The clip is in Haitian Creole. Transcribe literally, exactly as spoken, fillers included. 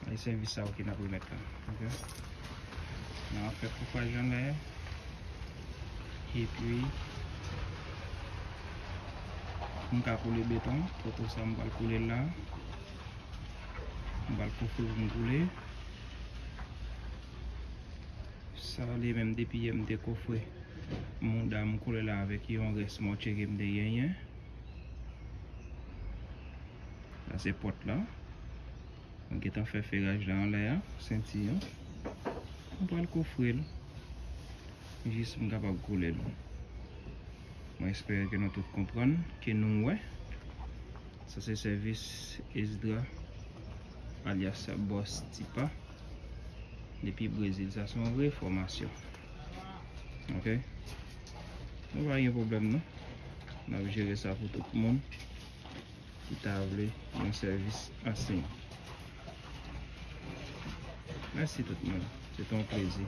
E sèvis sa yo ke n ap remèt la. Ok. N ap fè koufaj anlè. Epi, pou m ka koule beton, poto sa m pral koule l la. M pral koufre pou m koule. Sa li menm depi yè m te koufre mouda m koule la avèk yon rès mòtye ke m te genyen. Sa se pòt la. Mwen gentan fè feraj la anlè a, senti an. Mwen pral koufre l. Jis m kapab koule l. Mwen espere ke nou tout konprann, ke nou wè. Sa se sèvis Esdra, alyas Bòs Tipa. Depi Brezil, sa se yon vre fòmasyon. Ok? Nou pa gen pwoblèm non. N ap jere sa pou tout moun ki ta vle yon sèvis ansèy. Mèsi tout moun. Se te yon plezi.